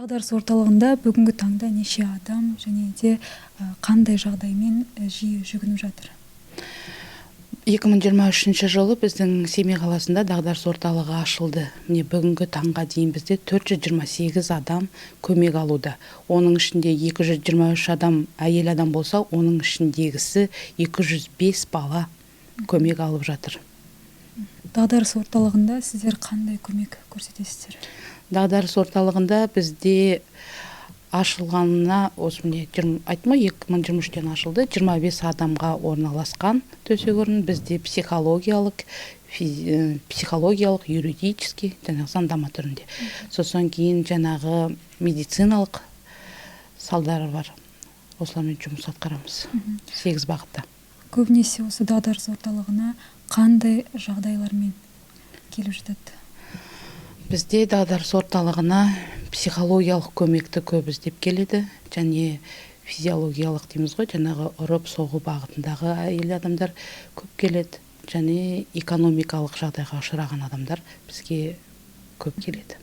Дағдарыс орталығында бүгінгі таңда неше адам және де қандай жағдаймен жиі жүгініп жатыр? 2023 жылы біздің Семей қаласында дағдарыс орталығы ашылды. Міне, бүгінгі таңға дейін бізде 428 адам көмек алуда. Оның ішінде 223 адам әйел адам болса, оның ішіндегісі 205 бала көмек алып жатыр. Дағдарыс орталығында сіздер қандай көмек көрсетесіздер? Дағдарыс орталығында бізде ашылғанына осы, міне, айттым ғой, 2023-тен ашылды. 25 адамға орналасқан төсек орын. Бізде психологиялық, юридический, жаңағы заңдама түрінде, сосын кейін жаңағы медициналық салдары бар. Осылармен жұмыс атқарамыз сегіз бағытта. Көбінесе осы дағдарыс орталығына қандай жағдайлармен келіп жатады? Бізде дағдарыс орталығына психологиялық көмекті көп іздеп келеді және физиологиялық дейміз ғой, жаңағы ұрып соғу бағытындағы әйел адамдар көп келеді және экономикалық жағдайға ұшыраған адамдар бізге көп келеді.